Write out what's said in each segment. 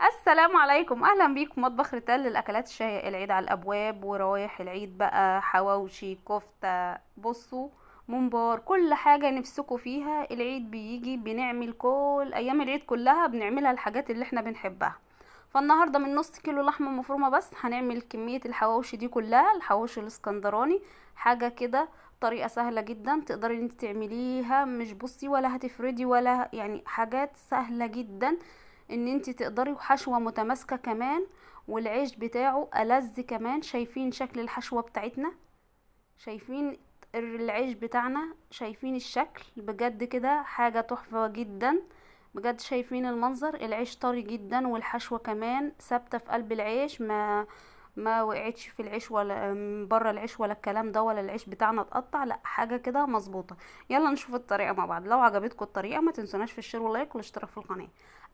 السلام عليكم، اهلا بيكم مطبخ ريتال للاكلات الشهية. العيد على الابواب وروايح العيد بقى، حواوشي، كفته، بصوا ممبار، كل حاجة نفسكم فيها. العيد بيجي بنعمل كل ايام العيد كلها بنعملها الحاجات اللي احنا بنحبها. فالنهارده من نص كيلو لحمه مفرومه بس هنعمل كمية الحواوشي دي كلها، الحواوشي الاسكندراني، حاجة كده طريقه سهلة جدا تقدري انت تعمليها، مش بصي ولا هتفردي ولا يعني، حاجات سهلة جدا ان انت تقدري، وحشوه متماسكة كمان، والعيش بتاعه ألذ كمان. شايفين شكل الحشوه بتاعتنا، شايفين العيش بتاعنا، شايفين الشكل، بجد كده حاجة تحفة جدا بجد. شايفين المنظر، العيش طري جدا والحشوه كمان ثابتة في قلب العيش، ما وقعتش في العيش ولا بره العيش ولا الكلام ده، ولا العيش بتاعنا اتقطع، لا حاجة كده مظبوطة. يلا نشوف الطريقة مع بعض. لو عجبتكم الطريقة ما تنسوناش في ال share وال like والاشتراك في القناة.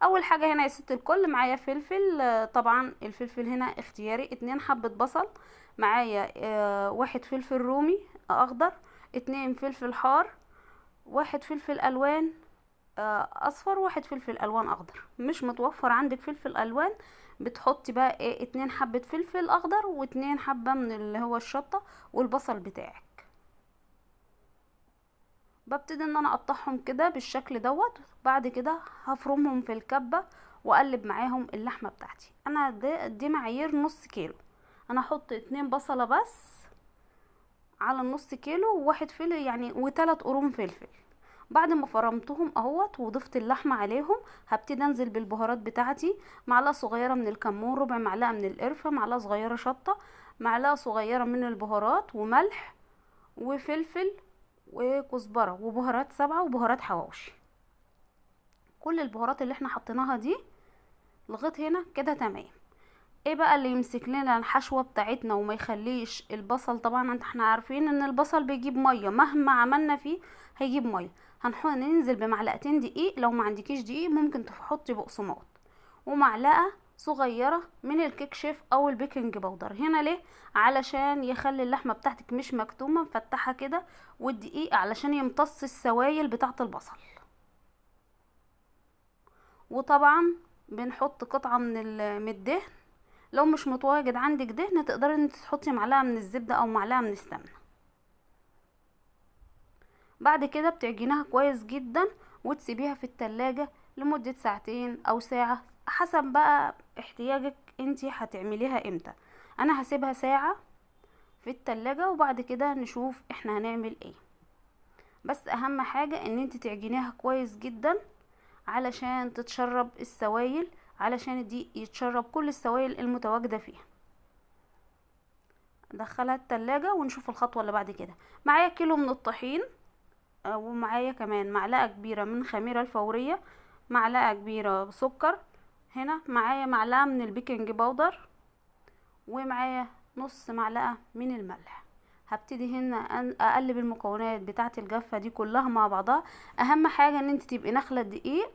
اول حاجة هنا يا ست الكل معايا فلفل، طبعا الفلفل هنا اختياري، 2 حبه بصل معايا، 1 فلفل رومي اخضر، 2 فلفل حار، 1 فلفل الوان اصفر، 1 فلفل الوان اخضر. مش متوفر عندك فلفل الوان بتحطي بقى ايه، 2 حبة فلفل اخضر و2 حبة من اللي هو الشطة والبصل بتاعك. ببتدي ان انا اقطعهم كده بالشكل دوت. بعد كده هفرمهم في الكبة واقلب معاهم اللحمة بتاعتي. انا دي معايير نص كيلو، انا هحط 2 بصلة بس على النص كيلو، وواحد فلفل يعني، وتلات قرون فلفل. بعد ما فرمتهم اهوت وضفت اللحمة عليهم، هبتدي انزل بالبهارات بتاعتي، معلقه صغيرة من الكمون، ربع معلقه من القرفه، معلقه صغيرة شطه، معلقه صغيرة من البهارات، وملح وفلفل وكزبره وبهارات 7 وبهارات حواوشي. كل البهارات اللي احنا حطيناها دي لغاية هنا كده تمام. ايه بقى اللي يمسك لنا الحشوه بتاعتنا وما يخليش البصل؟ طبعا احنا عارفين ان البصل بيجيب مية، مهما عملنا فيه هيجيب مية. هننزل بمعلقتين دقيق، لو ما عندكيش دقيق ممكن تحطي بقسماط، ومعلقة صغيرة من الكيك شيف او ال baking powder. هنا ليه؟ علشان يخلي اللحمة بتاعتك مش مكتومة، مفتحة كده، والدقيق علشان يمتص السوائل بتاعه البصل. وطبعا بنحط قطعه من الدهن، لو مش متواجد عندك دهن تقدري ان تحطي معلقه من الزبدة او معلقه من السمنة. بعد كده بتعجنيها كويس جدا وتسيبيها في التلاجة لمدة ساعتين او ساعة، حسب بقى احتياجك انتي هتعمليها امتى. انا هسيبها ساعة في التلاجة وبعد كده نشوف احنا هنعمل ايه. بس اهم حاجة ان انتي تعجنيها كويس جدا علشان تتشرب السوائل، علشان دي يتشرب كل السوائل المتواجدة فيها. ادخلها التلاجة ونشوف الخطوة اللي بعد كده. معايا كيلو من الطحين، ومعايا كمان معلقة كبيرة من خميرة الفورية، معلقة كبيرة سكر، هنا معايا معلقة من ال baking powder، ومعايا نص معلقة من الملح. هبتدي هنا اقلب المكونات بتاعة الجافة دي كلها مع بعضها. اهم حاجة ان انت تبقي نخلة دقيق،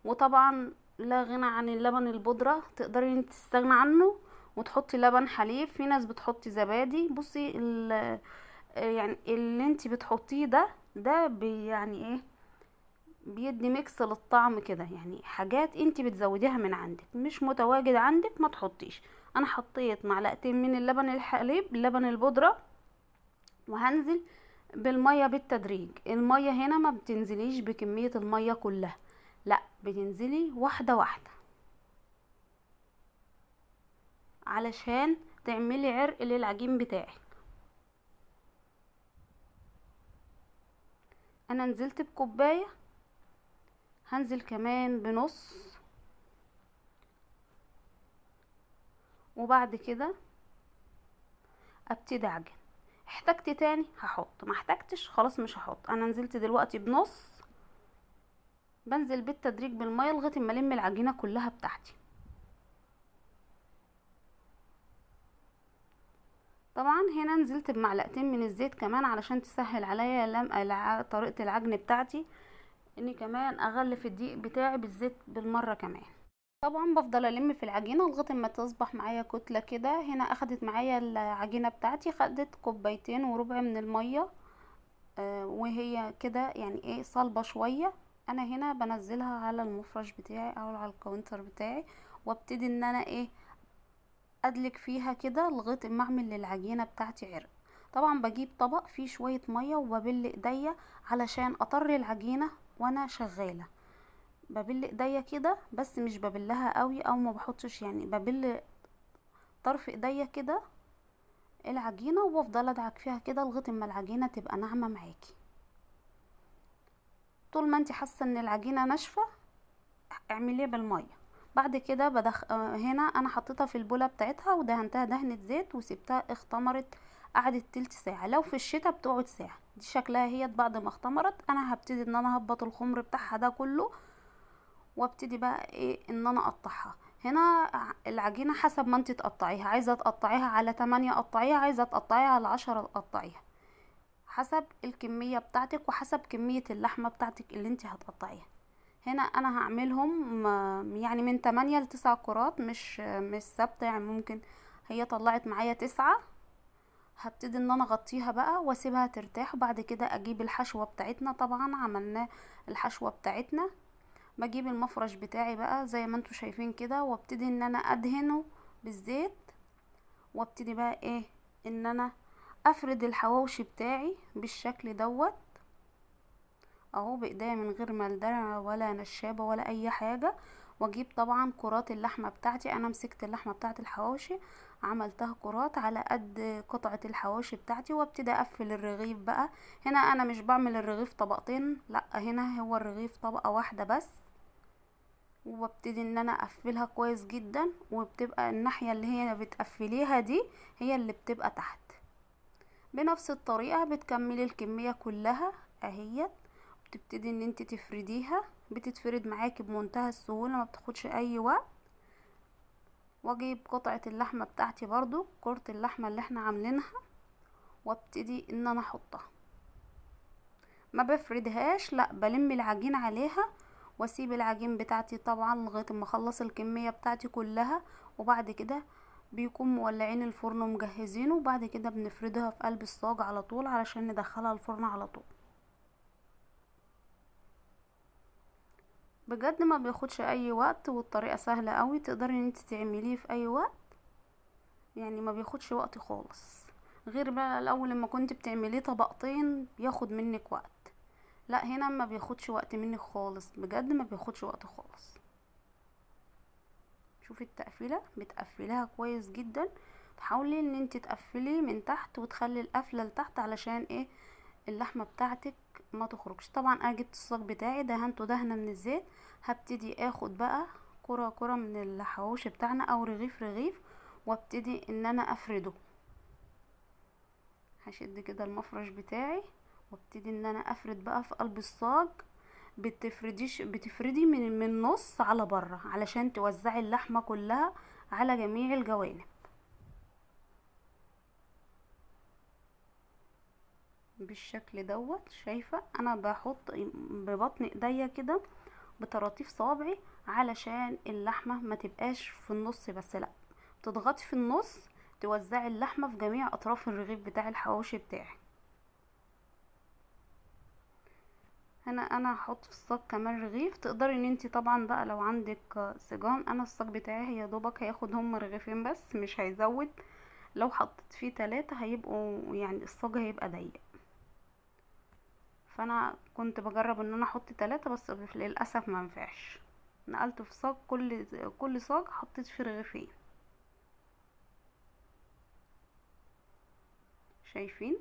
وطبعا لا غنى عن اللبن البودرة، تقدري انت تستغني عنه وتحطي لبن حليب، في ناس بتحطي زبادي. بصي يعني اللي انت بتحطيه ده يعني ايه، بيدي mix للطعم كده، يعني حاجات انت بتزوديها من عندك، مش متواجد عندك ما تحطيش. انا حطيت معلقتين من اللبن الحليب، اللبن البودرة، وهنزل بالمية بالتدريج. المية هنا ما بتنزليش بكمية المية كلها، لا بتنزلي واحدة واحدة علشان تعملي عرق للعجين بتاعك. انا نزلت بكوباية، هنزل كمان بنص، وبعد كده ابتدي اعجن. احتجت تاني هحط، ما احتجتش خلاص مش هحط. انا نزلت دلوقتي بنص، بنزل بالتدريج بالمية لغاية ما الم العجينة كلها بتاعتي. طبعا هنا نزلت بمعلقتين من الزيت كمان علشان تسهل عليا طريقه العجن بتاعتي، اني كمان اغلف الدقيق بتاعي بالزيت بالمرة كمان. طبعا بفضل الم في العجينة لغاية ما تصبح معايا كتلة كده. هنا اخدت معايا العجينة بتاعتي، خدت 2.25 كوباية من المية، وهي كده يعني ايه صلبه شوية. انا هنا بنزلها على المفرش بتاعي او على ال counter بتاعي، وابتدي ان انا ايه ادلك فيها كده لغاية ما اعمل للعجينه بتاعتي عرق. طبعا بجيب طبق فيه شوية مية وببل ايديا علشان اطري العجينة وانا شغالة. ببل ايديا كده، بس مش ببلها قوي او ما بحطش، يعني ببل طرف ايديا كده العجينة، وبفضل ادعك فيها كده لغاية ما العجينة تبقى ناعمة معاكي. طول ما انت حاسه ان العجينة ناشفة اعمليها بالمية. بعد كده هنا انا حطيتها في البوله بتاعتها ودهنتها دهنه زيت وسبتها اختمرت، قعدت تلت ساعة. لو في الشتاء بتقعد ساعة. دي شكلها هي بعد ما اختمرت. انا هبتدي ان انا هبط الخمر بتاعها ده كله، وابتدي بقى ايه ان انا اقطعها. هنا العجينة حسب ما انت تقطعيها، عايزه تقطعيها على 8 قطعيها، عايزه تقطعيها على 10 قطعيها، حسب الكمية بتاعتك وحسب كمية اللحمة بتاعتك اللي انت هتقطعيها. هنا انا هعملهم يعني من 8 ل 9 كرات، مش ثابتة، يعني ممكن هي طلعت معايا 9. هبتدي ان انا اغطيها بقى واسيبها ترتاح، وبعد كده اجيب الحشوه بتاعتنا. طبعا عملنا الحشوه بتاعتنا، بجيب المفرش بتاعي بقى زي ما انتم شايفين كده، وابتدي ان انا ادهنه بالزيت، وابتدي بقى ايه ان انا افرد الحواوشي بتاعي بالشكل دوت اهو بايديا من غير ملدره ولا نشابه ولا اي حاجة. واجيب طبعا كرات اللحمة بتاعتي، انا مسكت اللحمة بتاعت الحواوشي عملتها كرات على قد قطعه الحواوشي بتاعتي، وابتدي اقفل الرغيف بقى. هنا انا مش بعمل الرغيف طبقتين، لا هنا هو الرغيف طبقه واحدة بس، وابتدي ان انا اقفلها كويس جدا، وبتبقى الناحية اللي هي بتقفليها دي هي اللي بتبقى تحت. بنفس الطريقة بتكملي الكمية كلها اهيت، بتبتدي ان انت تفرديها، بتتفرد معاكي بمنتهى السهولة، ما بتاخدش اي وقت. واجيب قطعه اللحمة بتاعتي برضو، كرة اللحمة اللي احنا عاملينها، وابتدي ان انا احطها. ما بفردهاش، لا بلم العجين عليها واسيب العجين بتاعتي طبعا لغاية ما اخلص الكمية بتاعتي كلها. وبعد كده بيكون مولعين الفرن ومجهزينه، وبعد كده بنفردها في قلب الصاج على طول علشان ندخلها الفرن على طول. بجد ما بياخدش اي وقت، والطريقة سهلة قوي، تقدري ان انت تعمليه في اي وقت، يعني ما بياخدش وقت خالص. غير بقى الاول لما كنت بتعمليه طبقتين بياخد منك وقت، لا هنا ما بياخدش وقت منك خالص، بجد ما بياخدش وقت خالص. شوفي التقفيله، بتقفليها كويس جدا، تحاولي ان انت تقفلي من تحت وتخلي القفله لتحت علشان ايه اللحمة بتاعتك ما تخرجش. طبعا انا جبت الصاج بتاعي دهنته دهنه من الزيت، هبتدي اخد بقى كره كره من الحواوشي بتاعنا او رغيف رغيف، وابتدي ان انا افرده. هشد كده المفرش بتاعي وابتدي ان انا افرد بقى في قلب الصاج. بتفرديش، بتفردي من النص على بره علشان توزعي اللحمة كلها على جميع الجوانب بالشكل دوت. شايفه انا بحط ببطن ايديا كده بطراطيف صوابعي علشان اللحمة ما تبقاش في النص بس، لا تضغطي في النص توزعي اللحمة في جميع اطراف الرغيف بتاع الحواوشي بتاعي. هنا انا هحط في الصاج كمان رغيف، تقدري ان انتي طبعا بقى لو عندك سجان، انا الصاج بتاعي يا دوبك هياخد هم رغيفين بس مش هيزود، لو حطيت فيه 3 هيبقوا يعني الصاج هيبقى ضيق، فانا كنت بجرب ان انا احط 3 بس للاسف ما نفعش، نقلت في صاج كل صاج حطيت فيه رغيفين. شايفين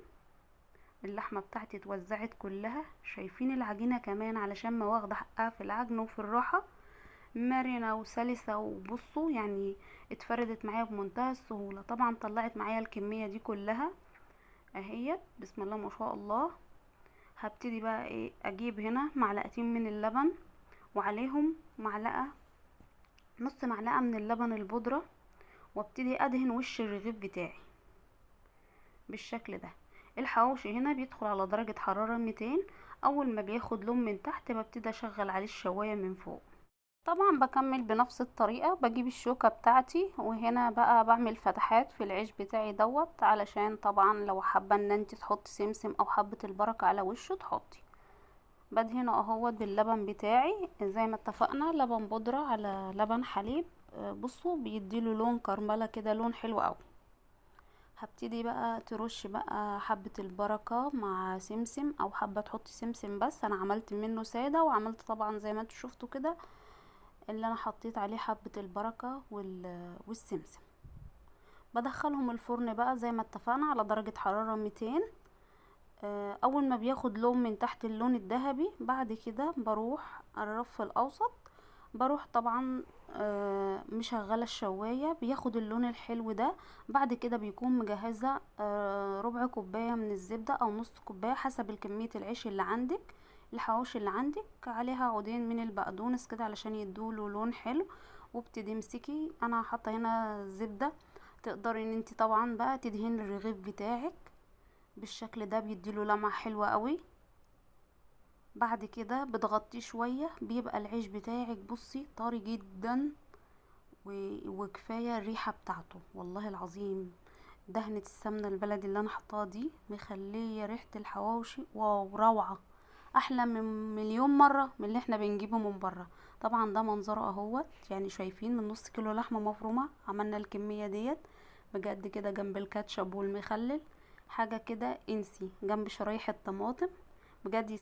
اللحمة بتاعتي اتوزعت كلها، شايفين العجينة كمان علشان ما واخده حقها في العجن وفي الراحة، مرنه وسلسه، وبصوا يعني اتفردت معايا بمنتهى السهولة. طبعا طلعت معايا الكمية دي كلها اهيت بسم الله ما شاء الله. هبتدي بقى ايه، اجيب هنا معلقتين من اللبن وعليهم معلقه، نص معلقه من اللبن البودره، وابتدي ادهن وش الرغيف بتاعي بالشكل ده. الحواوشي هنا بيدخل على درجة حرارة 200، اول ما بياخد لون من تحت ببتدي اشغل عليه الشواية من فوق. طبعا بكمل بنفس الطريقة، بجيب الشوكة بتاعتي وهنا بقى بعمل فتحات في العيش بتاعي دوت، علشان طبعا لو حابة ان انت تحطي سمسم او حبة البركة على وشه تحطي. بدهنه اهوت باللبن بتاعي زي ما اتفقنا، لبن بودرة على لبن حليب. بصوا بيديله لون كرمله كده، لون حلو قوي. هبتدي بقى ترش بقى حبة البركة مع سمسم، او حابة تحطي سمسم بس. انا عملت منه سادة، وعملت طبعا زي ما انتوا شفتوا كده اللي انا حطيت عليه حبة البركة والسمسم. بدخلهم الفرن بقى زي ما اتفقنا على درجة حرارة 200. اول ما بياخد لون من تحت اللون الذهبي، بعد كده بروح الرف الاوسط، بروح طبعا مشغله الشوايه، بياخد اللون الحلو ده. بعد كده بيكون مجهزة ربع كوباية من الزبدة او نص كوباية حسب الكمية العيش اللي عندك، الحواوشي اللي عندك، عليها عودين من البقدونس كده علشان يدوله لون حلو. وابتدي امسكي، انا حاطه هنا زبدة، تقدري ان انت طبعا بقى تدهني الرغيف بتاعك بالشكل ده، بيديله لمعة حلوة قوي. بعد كده بتغطيه شوية، بيبقى العيش بتاعك بصي طري جدا، وكفاية الريحة بتاعته والله العظيم. دهنه السمنة البلدي اللي انا حطاها دي مخليه ريحه الحواوشي واو روعه، احلى من مليون مرة من اللي احنا بنجيبه من بره. طبعا ده منظره اهوت، يعني شايفين من نص كيلو لحمه مفرومه عملنا الكمية ديت بجد كده، جنب الكاتشب والمخلل حاجة كده انسي، جنب شرايح الطماطم بجد.